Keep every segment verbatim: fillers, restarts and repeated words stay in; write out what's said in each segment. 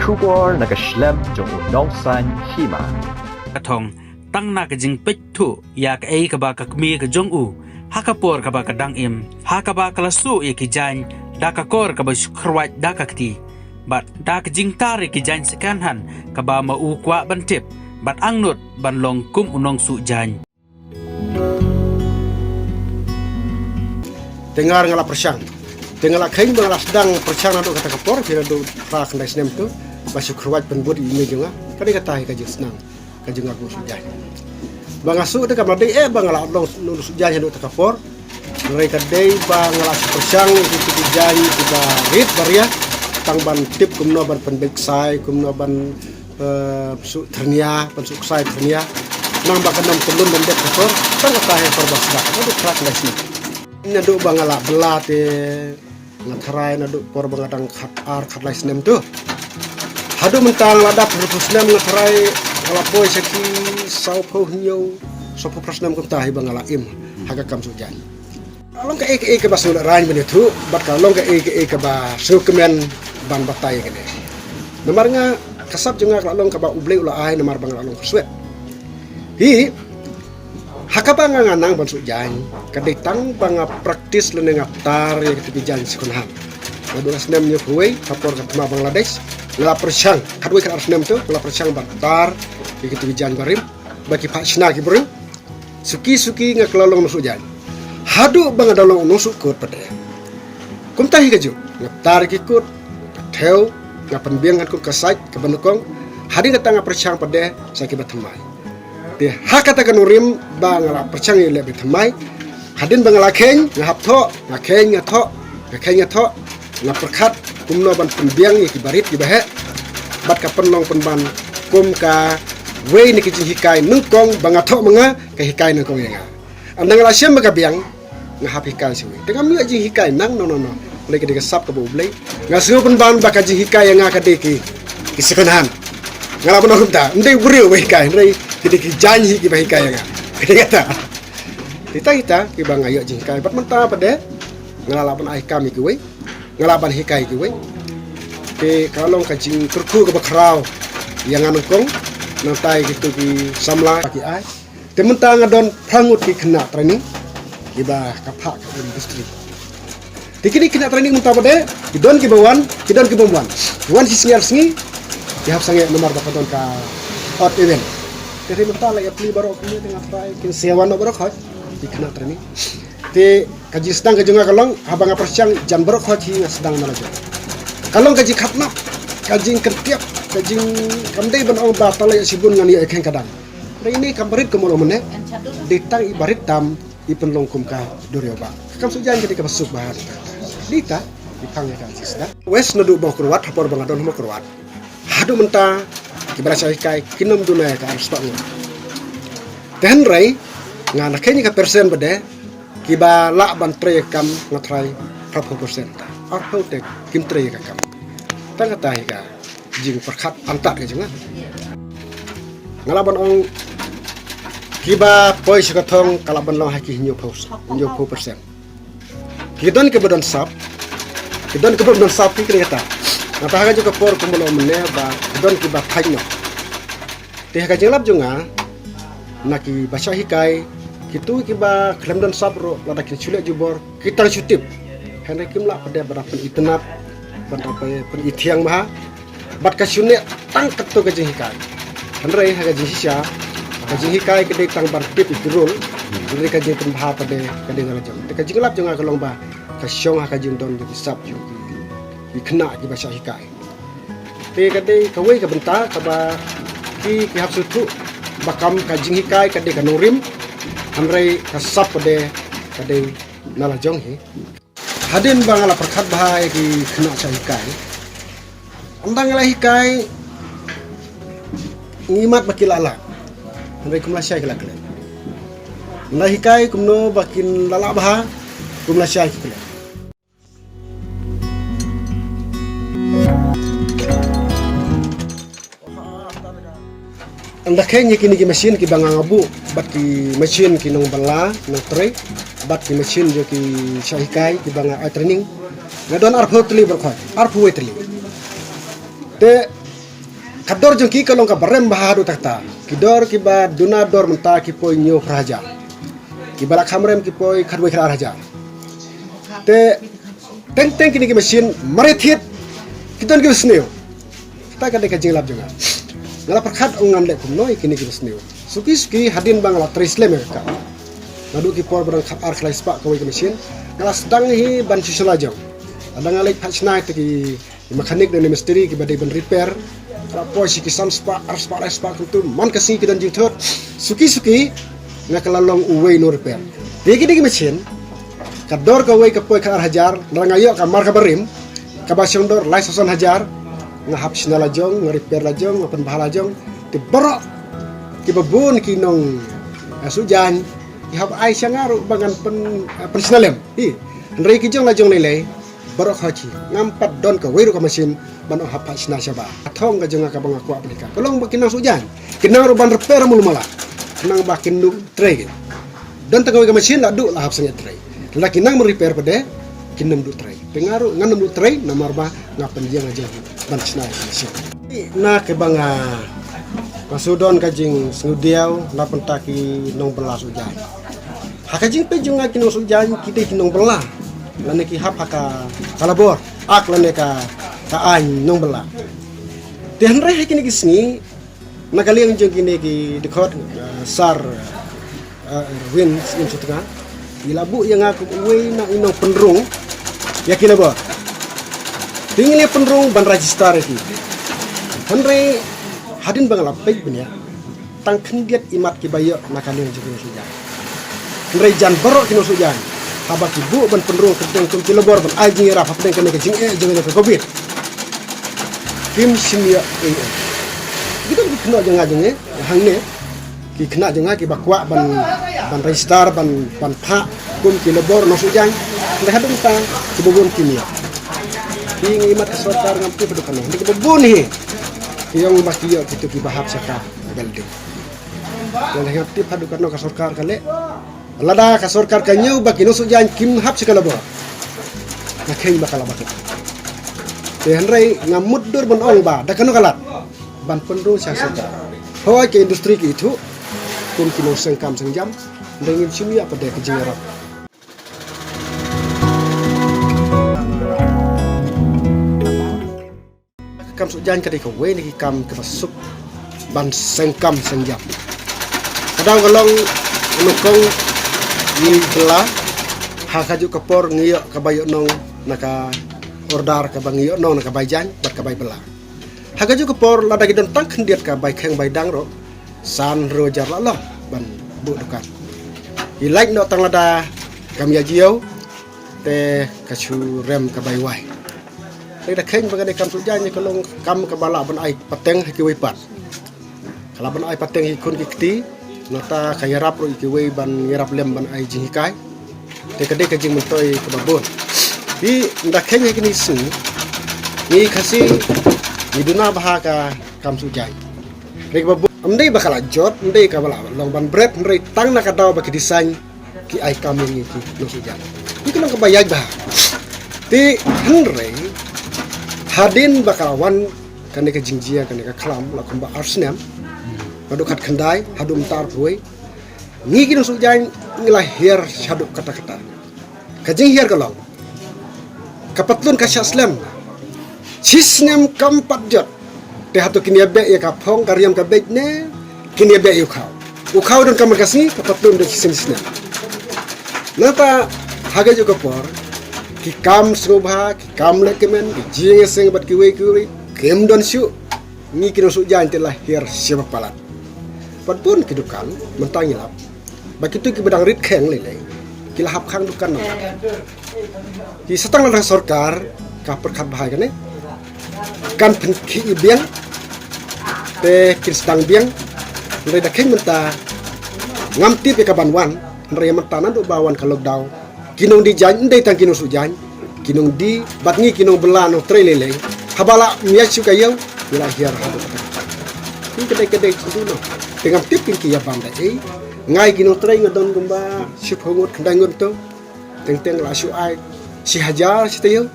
Khubor na ka shlem jong u nongsan hima. Ka thong, tang na ka jingpeit thuh ïa kaei kaba ka kmie ka jong u, ha ka por kaba ka dang im, ha kaba ka la suh ïa ki jaiñ da ka kor kaba shu khrwat da ka kti, bad da ka jingtar ïa ki jaiñ second hand kaba ma u kwah ban tip, bad angnud ban long kum u nongsuh jaiñ. Te nga nga la pyrshang. Te nga la kheiñ ba nga la sdang pyrshang naduh kata ka por, phi naduh phra khyndai snem tu, ba shu khrwat pynbud ïa i mei jong nga. Ka dei kata hi ka jingsnang ka jong nga kum u nongsuh jaiñ. Ba nga suh te kam dei eh ba nga la long nongsuh jaiñ haduh kata ka por. Hynrei ka dei ba nga la shu pyrshang ïa ki jaiñ kiba rit ba ria, tang ban tip kumno ban pynbeit ksai, kumno ban eh, suh thyrnia, ban suh ksai thyrnia. Nang ba ka nam ka lum ban dep ka por, tang kata hi por ba sdang. Naduh phra khyndai snem. Naduh ba nga la bylla te nga tharai naduh por ba nga dang khatar khatlai snem tu. Haduh mynta nga la dap hynriewphew snem nga tharai nga la poi sha ki sawphew hynñiew, sawphew phra snem kumta hi ba nga la im ha ka kam suh jaiñ. Long kaei kaei kaba sngewlehrain ban ïathuh, bad ka long kaei kaei kaba sngewkmen ban batai ïa kane. Namar nga, ka sap jong nga ka la long kaba U Blei u la ai namar ba nga la long khuslai. Hi, ha kaba nga nga nang ban suh jaiñ, ka dei tang ba nga practice lane nga tar ïa kito ki jaiñ second hand. Naduh ka snem hynñiewphew wei, ha por ka thma Bangladesh, nga la pyrshang, khatwei khatar snem tu, nga la pyrshang ban tar ïa kito ki jaiñ barim, ba ki phah shna ki briew. Suki suki nga kylla long nongsuh jaiñ. Haduh ba nga dang long nongsuh kot pat de. Kumta hi kajuh, nga tar ki kot, nga thew, nga pynbiang ngan kum ka sait kaba nyngkong. Hadien kata nga pyrshang pat de sha kiba thymmai. Te ha kata ka nongrim ba nga la pyrshang ïaleh bad ki thymmai. Hadien ba nga la kheiñ, nga hap thoh, nga kheiñ nga thoh, nga kheiñ nga thoh. Nga pyrkhat kumno ban pynbiang ïa kiba rit kiba heh. Bad ka pynlong pynban kum kawei na ki jinghikai nyngkong ba nga thoh ma nga, ka hikai nyngkong ïa nga. Ynda nga la shem ba ka biang, nga hap hikai shuwa. Te ngam ïoh jinghikai nang, no, no, no. Hynrei ka dei ka sap kaba U Blei. Nga sngew pynban ba ka jinghikai ïa nga ka dei ki, ki second hand. Nga lah ban ong kumta, ym dei u briew ba hikai, hynrei ki dei ki jaiñ hi kiba hikai ïa nga. Ka dei kata. Kita kita kiba nga ïoh jinghikai. Bad mynta pat de, nga lah ban ai kam ïa kiwei. Nga lah ban hikai ïa kiwei. Te ka long ka jingkyrkhu kaba khraw ïa nga nyngkong, nangta ïa kito ki samla ki ai. Te mynta nga don phra ngut ki khynnah training kiba ka phah ka industry. Te kine ki khynnah training mynta pat de, ki don kiba wan, ki don kiba ym wan. Ki wan shi sngi ar sngi, ki hap sangeh namar ba ka don ka odd even. Te mynta la ïa plie baroh kumne, te nga trai kin sa wan noh baroh khoit ki khynnah training. Te ka jingsdang ka jong nga ka long, haba nga pyrshang jan baroh khoit hi nga sdang na la jong. Ka long ka jingkhatnap, ka jingkynthiap, ka jing, kam dei ban ong ba tang la ïa shibun ngan ïoh ïa ka kheiñ ka dang. Hynrei ine i kam barit kumno mynne, dei tang i barit tam i pynlong kum ka duriaw ba. Ka kam suh jaiñ ka dei kaba suk bha. Dei ta i phang ïa ka jingsdang. West naduh Mawkyrwat, ha por ba nga don ha Mawkyrwat, haduh mynta kiba la shah hikai kim duna ïa ka arspah ngut. Te hynrei nga na kheiñ ïa ka percent pat de, kiba lah ban trei ïa ka kam nga tharai phraphew percent. Arphew te kim trei ïa ka kam. Tang kata hi ka jingpyrkhat antad ka jong nga. Nga lah ban ong kiba poi sha ka thong ka lah ban long ha ki hynñiewphew, hynñiewphew percent. Ki don kiba don sap, ki don kiba don sap, ki kane kata. Nangta ha kajuh ka por kumba long mynne ba ki don kiba thait noh. Te ha ka jinglap jong nga, na kiba shah hikai, kito kiba khlem don sap ruh, lada kin shu leh jubor, ki tang shu tip. Hynrei kim lah pat de ba da pynitynnad, ba da pynithiang bha. Bad ka shu neh tang katto ka jinghikai. Hynrei ha ka jingshisha, ka jinghikai ka dei tang ban tip ïa ki rule. Hynrei ka jingpynbha pat de ka dei na la jong. Te ka jinglap jong nga ka long ba ka shong ha ka jingdon jong ki sap jong ki, ki khynnah kiba shah hikai. Te ka dei kawei ka bynta kaba ki, ki hap sngewthuh ba kam ka jinghikai ka dei ka nongrim, hynrei ka sap pat de ka dei na la jong hi. Hadien ba nga la pyrkhat bha ïa ki khynnah shah hikai, ynda nga la hikai, ngi mad ba ki lah lah, hynrei kum lashai ki la klet. Nga la hikai kumno ba kin lah lah bha, kum lashai ki klet. Ynda kheiñ ïa kine ki machine kiba nga nga buh, bad ki machine ki nongbylla nongtrei, bad ki machine jong ki shah hikai kiba nga ai training, nga don arphew tylli baroh khoit, arphew wei tylli. Te Ka dor jong ki ka long kaba rem bha haduh katta. Ki dor kiba duna dor mynta ki poi hynñiew phra hajar. Kiba la kham rem ki poi khatwei khatar hajar. Te teng teng kine ki machine mar ïa thied ki don kiba sniew. Kata ka dei ka jinglap jong nga. Nga la pyrkhat ong ngan leh kumno ïa kine kiba sniew. Suki suki hadien ba nga la trei slem ïa ka kam, naduh ki por ba dang khatar khlai spah kawei ka machine, nga la sdang hi ban shu shna la jong. Lada nga leit phah shna ïa ki mechanic ne mistri kiba dei ban repair, ka la poi sha ki san spah ar spah lai spah kumtu man ka sngi ki don jingthut. Suki suki nga ka la long uwei nong repair. Te kine ki machine, ka dor kawei ka poi khatar hajar. Lada nga ïoh ka mar kaba rim, kaba shong dor lai saw san hajar, nga hap shna la jong, nga repair la jong, nga pynbha la jong. Te baroh kiba bun ki nong, eh, suh jaiñ ki hap ai sha nga ruh ba ngan pyn, eh, pynshna lem hi. Hynrei ki jong la jong lei lei, baroh khoit hi. Ngam pat don kawei ruh ka machine ban ong hap phah shna shabar. Ka thong ka jong nga kaba nga kwah pynlong ka long ba ki nong suh jaiñ ki nang ruh ban repair mulu mala, khnang ba kin duh trei. Don tang kawei ka machine la duh la hap sangeh trei. Lada ki nang ban repair pat de kin nym duh trei. Te nga ruh ngan nym duh trei namar ba nga pynïeng la jong ban shna ïa ka machine. Na kaba nga, nga shu don ka jingsngewdiaw na bynta ki nongbylla suh jaiñ. Ha ka jingpeit jong nga ki nong suh jaiñ ki dei ki nongbylla lane ki hap ha ka, ka labor ak lane ka, ka aiñ nongbylla. Te hynrei ha kine ki sngi, na ka liang jong kine ki dkhot, eh, Sir, eh, Erwin Syiem Sutnga, i la buh ïa nga kum uwei na i nongpynrung ïa ki labor. Te ngi la pynrung ban register ïa ki. Hynrei hadien ba nga la peit bniah, tang khyndiat i mat kiba ïoh na ka liang jong ki nong suh jaiñ. Hynrei jan baroh ki nong suh jaiñ, haba ki buh ban pynrung teng teng kum ki labor ban ai jingïarap hapdeng kane ka jingeh jong kane ka covid, kim shym ïoh ei ei. Ki don ki khynnah jong nga jong ngi hangne, ki khynnah jong nga kiba kwah ban, ban register, ban, ban phah kum ki labor nong suh jaiñ. Hynrei haduh mynta kiba bun kim ïoh. Ki ngi mat ka sorkar ngam tip haduh katno. Hynrei kiba bun hi ki ong ba ki ïoh kito kiba hap sha ka building. Nga la ngam tip haduh katno ka sorkar ka leh. Lada ka sorkar ka ñiew ba ki nong suh jaiñ kim hap sha ka labor, nga kheiñ ba ka la bha. Te hynrei nga mutdur ban ong ba da kano ka lad ban pynrung sha sorkar. Hooid ka industry ki ithuh kum ki nongseng kam seng jam, hynrei ngim shym ïoh pat de ka jingïarap. Ka kam suh jaiñ ka dei kawei na ki kam kaba suk ban seng kam seng jam. Ka daw ka long nyngkong ngi bylla, ha kajuh ka por ngi ïoh ka bai ïoh nong na ka order kaba ngi ïoh nong na ka bai jaiñ bad ka bai bylla. Ha kajuh ka por lada ki don tang khyndiat ka bai kheng bai dang ruh, san hynriew hajar la long ban buh dukan. Ki lait noh tang lada kam ïa jiew te ka shu rem ka bai wai. Te da kheiñ ba ka dei kam suh jaiñ ka long kam kaba lah ban ai pateng ha kiwei pat. Ka lah ban ai pateng ha ki khun ki kti, nangta ka ïarap ruh ïa kiwei ban ïarap lem ban ai jinghikai. Te ka dei ka jingmyntoi kaba bun. Te da kheiñ ha kine ki sngi ngi Khasi ngi duna bha ka kam suh jaiñ. Hynrei kaba bun, ym dei ba ka la jot, ym dei kaba la long ban bret, hynrei tang na ka daw ba ki design ki ai kam ïa ngi ki nong suh jaiñ. Ngi ka long kaba ïaid bha. Te hynrei hadien ba ka la wan kane ka jingjia, kane ka khlam, la kumba ar snem, naduh khatkhyndai haduh mynta arphew wei, ngi ki nong suh jaiñ ngi la hiar shaduh katta katta. Ka jinghiar ka long, ka patlun ka shah slem. Shi snem kam pat jot. Te hato kin ïa beh ïa ka phong ka riam ka beit ne kin ïa beh ïa u khaw? U khaw don kamar ka sngi, ka patlun don shisien snem. Nangta ha kajuh ka por ki kam sngewbha, ki kam lehkmen, ki jingïaseng bad kiwei kiwei kim don shuh. Ngi ki nong suh jaiñ te la hiar shibak palat. Pat bun ki dukan mynta ngi lap ba kito kiba dang rit kheng lei lei ki la hap khang dukan namar ki sa tang lada ka sorkar ka pyrkhat bha ïa kane, kan pynkhih ïa biang, te kin sdang biang. Hynrei da kheiñ mynta ngam tip ïa ka ban wan, hynrei mynta naduh ba wan ka lockdown, ki nongdie jaiñ, ym dei tang ki nong suh jaiñ, ki nongdie bad ngi ki nongbylla nongtrei lei lei, haba la ym ïaid shuh ka ïew ngi la hiar haduh katta. Ngi ka dei ka dei shuh noh. Te ngam tip kin ki ïa ban da ei. Nga ïa ki nongtrei nga don kumba shiphew ngut khyndai ngut to. Teng teng la shu ai shi hajar shi taïew.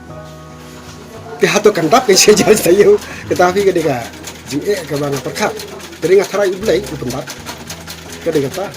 Te hato kan dap ka shi hajar shi taïew? Kata phi ka dei ka Jingeh kaba nga pyrkhat. Te dei nga tharai U Blei u pynbat. Ka dei kata.